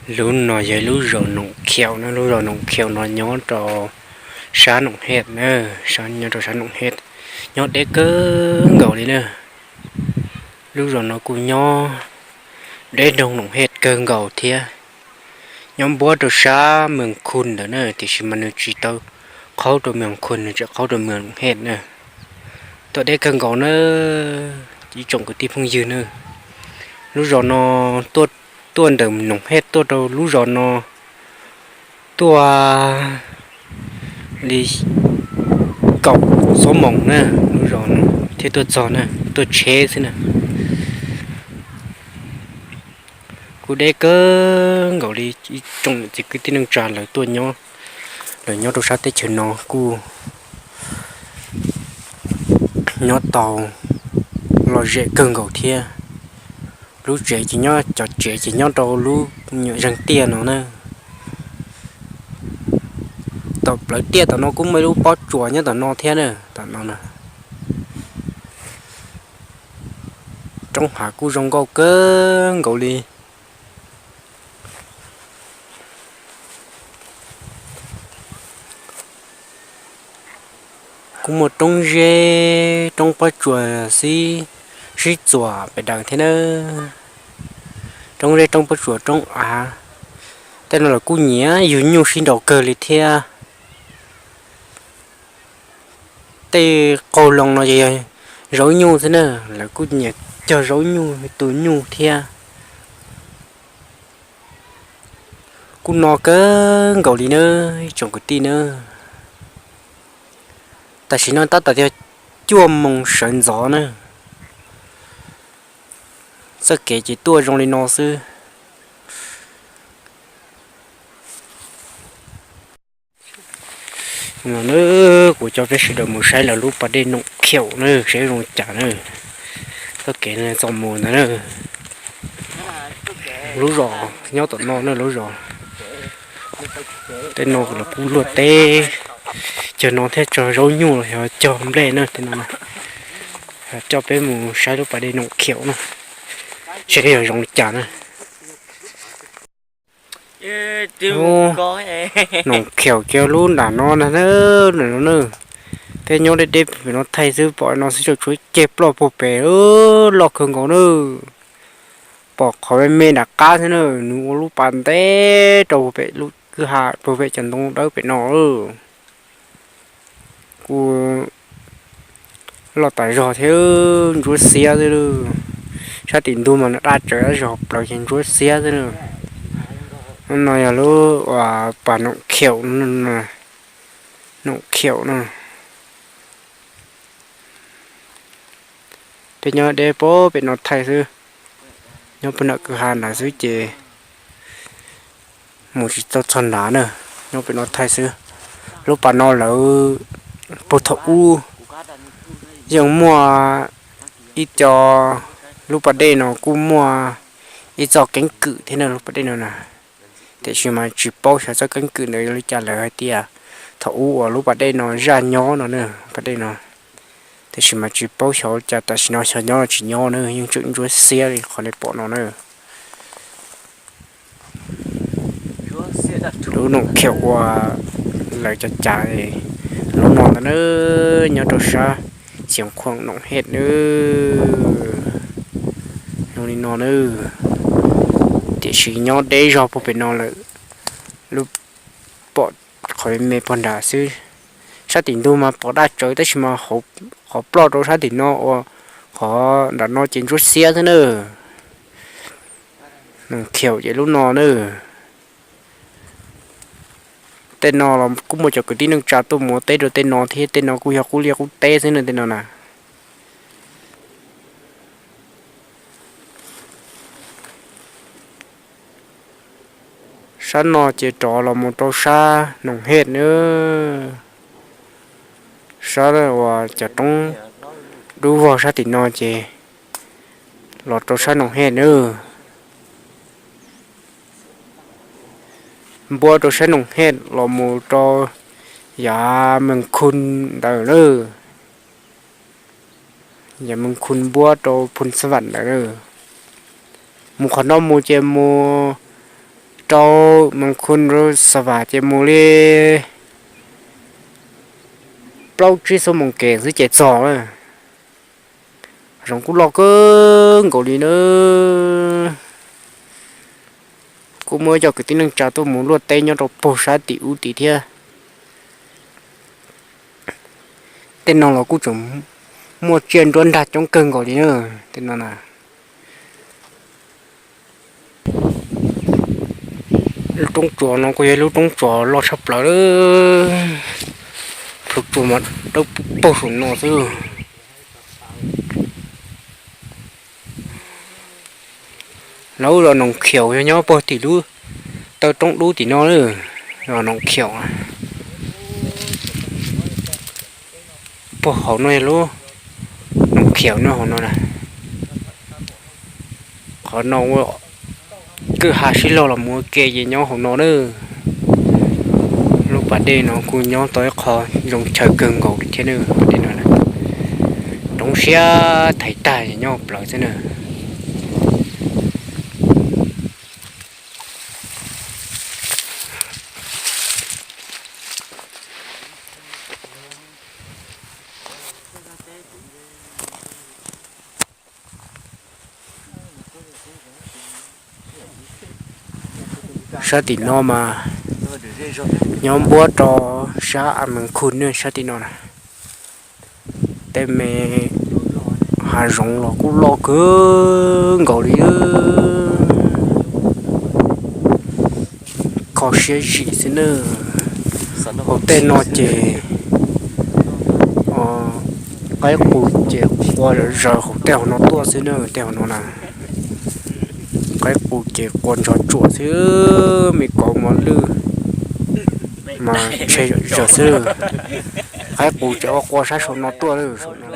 Lub no yog lub zos Noom Khiaum na, lub zos Noom Khiaum no nyob rau sab Noom Hej na, nyob rau sab Noom Hej, nyob deb kawg nkaus li na. Lub zos no kuj nyob deb nroog Noom Hej kawg nkaus thiab, nyob npuab rau sab Mees Khu ntawd na, tiam sis mas nws tsis tau qhaub rau Mees Khu, nws tseem qhaub rau Mees Noom Hej na. Tuaj deb kawg nkaus na, ib tsoom kwv tij phooj ywg na. Lub zos no tuaj ntawm Noom Hej tuaj rau lub zos no tuaj li kaum xuab moos na, lub zos no thiaj tuaj txog na, tuaj tsheb xwb na. Kuj deb kawg nkaus li, ib tsoom niam txiv kwv tij neej tsa lawv tuaj nyob, lawv nyob rau sab teb chaws no kuj nyob tau lom zem kawg nkaus thiab. Lub tsev ces nyob, cov tsev ces nyob rau lub nyuam zeeg tiaj no na. Tom plawv tiaj tom no kuj muaj ib lub pob tsuas nyob tom no thiab na, tom no na. Roob hav kuj zoo nkauj kawg nkaus li. Kuj muaj roob zeb roob pob tsuas sib, sib txuas pem daws thiab na. Roob zeb roob pob tsuas roob av, tej no lawv kuj nyiam yug nyuj sib nraus kawg li thiab. Tej qaug loo no ces yog zaub nyuj xwb na, lawv kuj nyiam cog zaub nyuj tu nyuj thiab. Kuj no kawg nkaus li na, ib tsoom kwv tij na. Tam sim no tab tom tiag cuaj moos sawv ntxov na. Txoj kev ces tuaj zoo li no xwb. No na, kuv coj peb sawv daws mus saib lawv lub pas dej Noom Khiaum na, saib zoo cas na. Txoj kev txoj mus ntawd na. Lub zos nyob tom no na, lub zos. Tej no los kuj luaj teb, cog no thiab cog zaub nyuj los yog cog nplej na tej no. Coj peb mus saib lub pas dej Noom Khiaum na, saib yog zoo li cas na. Noom Khiaum ces lub nram no na, peb nyob deb deb pem no thaij xwb, pom no xwb tsuas tshuav ceg ploj puag pem loj kawg nkaus na. Pom qhov me me nram qab xwb na, nws ua lub pas ntev rau puag pem lub kwj ha puag pem cov ntoo dawb pem no. Kuj loj tas zog thiab, ntsuab xiab xwb. Sab tim ntug mas daj tsawv zog plaws ces ntsuab xiab xwb. No yog lub pas Noom Khiaum, Noom Khiaum no. Peb nyob deb puag pem no thaij xwb, nyob puag nram kwj ha nrad xwb ces mus tsis tau txog nrad na, nyob pem no thaij xwb. Lub pas no lawv puag thaum ub yeej muaj ib co, lub pas dej no kuj muaj ib txoj keeb kwm thiab na, lub pas dej no na. Tiam sis mas tsis paub xyov txoj keeb kwm ntawd yog li cas, lawv hais tias thaum ub uas lub pas dej no zaj nyob no na, pas dej no. Tiam sis mas tsis paub xyov cas tam sim no xyov nyob los tsis nyob na, yeej tseem ntsuab xiab li qhov nej pom no na. Lub Noom Khiaum uas lawv cov cas lub no ntag na, nyob rau sab Xeev Khuam Noom Hej na. Zoo li no na, tiam sis nyob deb zog puag pem no lawm, lub pom qhov me me puag nrad xwb. Sab tim ntug mas pom daj tsawv tab sis mas qhov ploj rau sab tim no uas qhov nram no ces ntsuab xiab xwb na. Noom Khiaum ces lub no na. Tej no los kuj muaj cov kwv tij neej tsa tuaj mus ua teb rau tej no thiab, tej no kuj yog qub liaj qub teb xwb na tej no na. Sab no ces rov los mus rau sab Noom Hej na. Sab uas cov roob dub vog sab tim no ces los rau sab Noom Hej na. Npuab rau sab Noom Hej los mus rau yav Mees Khu ntawd na. Yav Mees Khu npuab rau Phu Xab Vam ntawd na. Mus qhov no mus ces mus rau Mes Khun rau Xa Vam ces mus li plaub tsib xuab moos kev xwb ces txog lawm. Zoov kuj loj kawg nkaus li na. Kuj muaj cov kwv tij neej tsa tuaj mus luaj teb nyob rau puag sab tim ub tid thiab. Tej no los kuj tseem muaj tsiaj nruab nrag coob kawg nkaus li na. Tej no na, lub roob tsuas no kuj yog lub roob tsuas loj tshaj plaws lawm. Plhu tsuas mas dawb paug saum no xwb. Lawv zos Noom Khiaum yog nyob puag tim lub taw roob dub tim no, zos Noom Khiaum. Puag hauv no yog lub Noom Khiaum no hauv no na. Qhov no ua kwj ha sib laug los mus ua ke ces nyob hauv no na. Lub pas dej no kuj nyob tau ib qho zoo chaw kawg nkaus li thiab na. Pas dej no roob siab thaiv tag nyob plaws xwb na. Sab tim no mas nyob npuab rau sab A Mes Khun ne, sab tim no na. Tej me hav zoov los kuj loj kawg nkaus li, kho siab zim xwb na. Hauv tej no ces qaib qus ces qua zawv hauv tej hauv no tuaj xwb na, tej hauv no na. Qaib qus ces qua ntsov tsuam xwb, me kauv mos lwj mas tshe zawm xwb. Qaib qus ces ua qua sab saum no tuaj lawm, saum no.